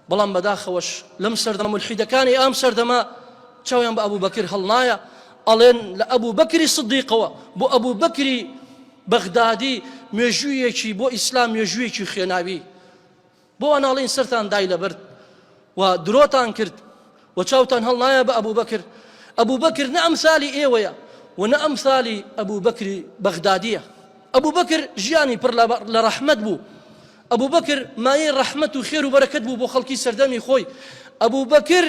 بەڵام بەداخەوەش لەم سەردەمە مولحیدەکانی ئەم سەردەمە چاویان بە ئەبوبەکر هەڵنایە، ئەڵێن لە ئەبوبەکری سدیقەوە بۆ ئەبوبەکری بەغدادی مێژوویەکی بۆ ئیسلام مێژوویەکی خوێناوی. بۆ وا ناڵێین سەرتان دای لە بەرد و درۆتان کرد و چاوتان هەڵنایە بە ئەبوبەکر؟ ئەبوبەکر نە ئەمسالی ئێوەیە و نە ئەمسالی ئەبوبەکری بەغدادیە. ئەبوبەکر ژیانی پڕ لە ڕەحمەت بوو. ئەبوبەکر مایەی ڕەحمەت و خێر و بەرەکەت بوو بۆ خەڵکی سەردەمی خۆی. ئەبوبەکر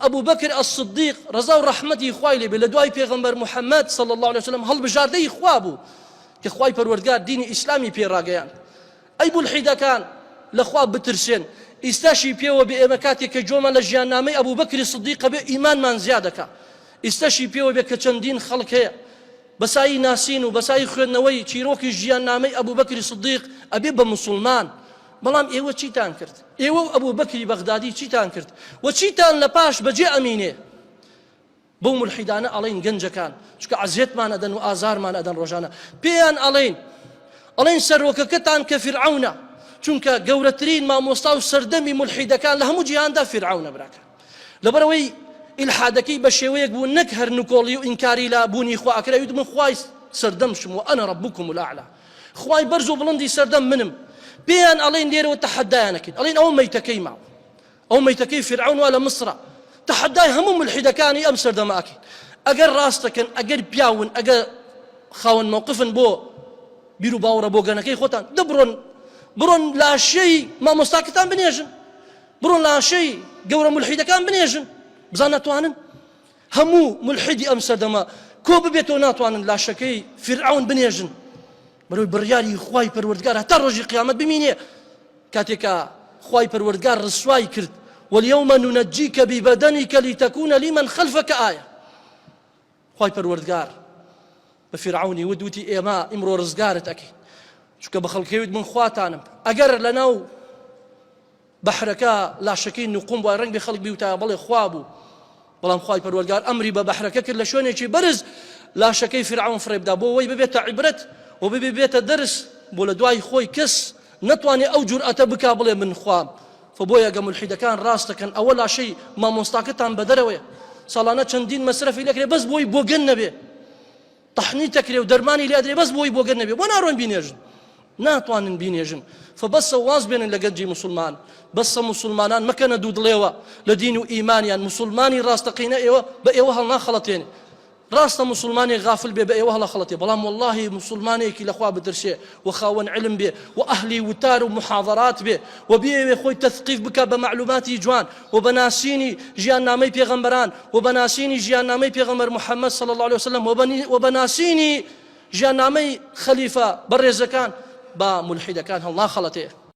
ئەبوبەکر الصدیق ڕەزا و ڕەحمەتی خوای لێ بێ لە دوای پێغەمبەر محەممەد صلی اللە علیه وسلم هەڵبژاردەی خوا بوو کە خوای پەروەردگار دینی ئیسلامی پێ ڕاگەیاند. ئەی مولحیدەکان لە خوا بترسێن ئیستاشی پێوە بێ ئێمە کاتێک کە گۆمان لە ژیاننامەی ئەبوبەکری سدیقە بێ ئیمانمان زیاد دەکا ئیستاشی پێوە بێ کە چەندین خەڵک هەیە بەسایی ناسین و بەسایی خوێندنەوەی چیرۆکی ژیاننامەی ئەبوبەکری سدیق ئەبێ بە موسڵمان بەڵام ئێوە چیتان کرد ئێوە و ئەبوبەکری بەغدادی چیتان کرد و چیتان لە پاش بەجێ ئەمینێ بەو مولحیدانە ئەڵێین گەنجەکان چونکە عەزێتمان ئەدەن و ئازارمان ئەدەن ڕۆژانە پێیان ئەڵێین ئەڵێن سەرۆکەکەتان کە فیرعەونە چونکە گەورەترین مامۆستا و سەردەمی مولحیدەکان لە هەموو جیهاندا فیرعەونە براکان لەبەرئەوەی ئیلحادەکەی بە شێوەیەک بوو نەک هەر نکۆڵی و ئینکاری لە بوونی خوا ئەکرا وت من خوای سەردەمشم و ئەنە ربکم الاعلی خوای بەرز و بڵندی سەردەم منم پێیان ئەڵێن لێرەوە تەحەدایان ئەکەین ئەڵێن ئەوە مەیتەکەی ماوە ئەو مەیتەکەی فیرعەون وا لە میسرە تەحەدای هەموو مولحیدەکانی ئەم سەردەمە ئەکەین ئەگەر ڕاست دەکەن ئەگەر پیاون ئەگەر خاوەن مەوقفن بۆ بیر و باوەڕە بۆگەنەکەی خۆتان دە بڕۆن بڕۆن لاشەی مامۆستاکەتان بنێژن بڕۆن لاشەی گەورە مولحیدەکان بنێژن بزان ناتوانن هەموو مولحیدی ئەم سەردەمە کۆ ببێتەوە ناتوانن لاشەکەی فیرعەون بنێژن بەرەوەی بڕیاری خوای پەروەردگار هەتا ڕۆژی قیامەت بمینێ کاتێک کە خوای پەروەردگار ڕسوای کرد واليوم ننجيك ببدنك لتكون لمن خلفك آية خوای پەروەردگار بە فیرعەونی وت وتی ئێمە ئیمڕۆ ڕزگارت ئەکەین چونکە بە خەڵکەی وت من خواتانم ئەگەر لەناو بەحرەکە لاشەکەی نوقوم بووە ڕەنگبێ خەڵک بیوتایە بەڵێ خوا بوو بەڵام خوای پەروەردگار ئەمری بە بەحرەکە کرد لە شوێنێکی بەرز لاشەکەی فیرعەون فڕێ بدا بۆ وەی ببێتە عیبرەت و ببێتە دەرس بۆ لە دوای خۆی کەس نەتوانێ ئەو جورئەتە بکا بڵێ من خوام فبۆیە گە مولحیدەکان ڕاست دەکەن ئەوە لاشەی مامۆستاکەتان بەدەرەوەیە ساڵانە چەندین مەسرەفی لەکرێ بەس بۆی بۆگەن نەبێ تەحنیت ئەکرێ و دەرمانی لێ ئەدرێ بەس بۆی بۆگەن نەبێ بۆ ناڕۆن بینێژن ناتوانن بینێژن فبەسە واز بێنن لە گەنجی موسڵمان بەسە موسڵمانان مەکەنە دوودڵێوە لە دین و ئیمانیان موسڵمانی ڕاستەقینە ئێوە بە ئێوە هەڵناخەڵەتێنێ ڕاستە موسڵمانێک غافل بێ بە ئێوە هەڵەخەڵەتێ بەڵام واللهی موسڵمانێکی لەخوا بترسێ و خاوەن علم بێ و ئەهلی وتار و محاضرات بێ و بیەوێ خۆی تەثقیف بکا بە مەعلوماتی جوان و بە ناسینی ژیاننامەی پێغەمبەران و بە ناسینی ژیاننامەی پێغەمبەر محمد صلی اللە علیە وسلم و بە ناسینی ژیاننامەی خەلیفە بەڕێزەکان با مولحیدەکان هەڵناخەڵەتێ.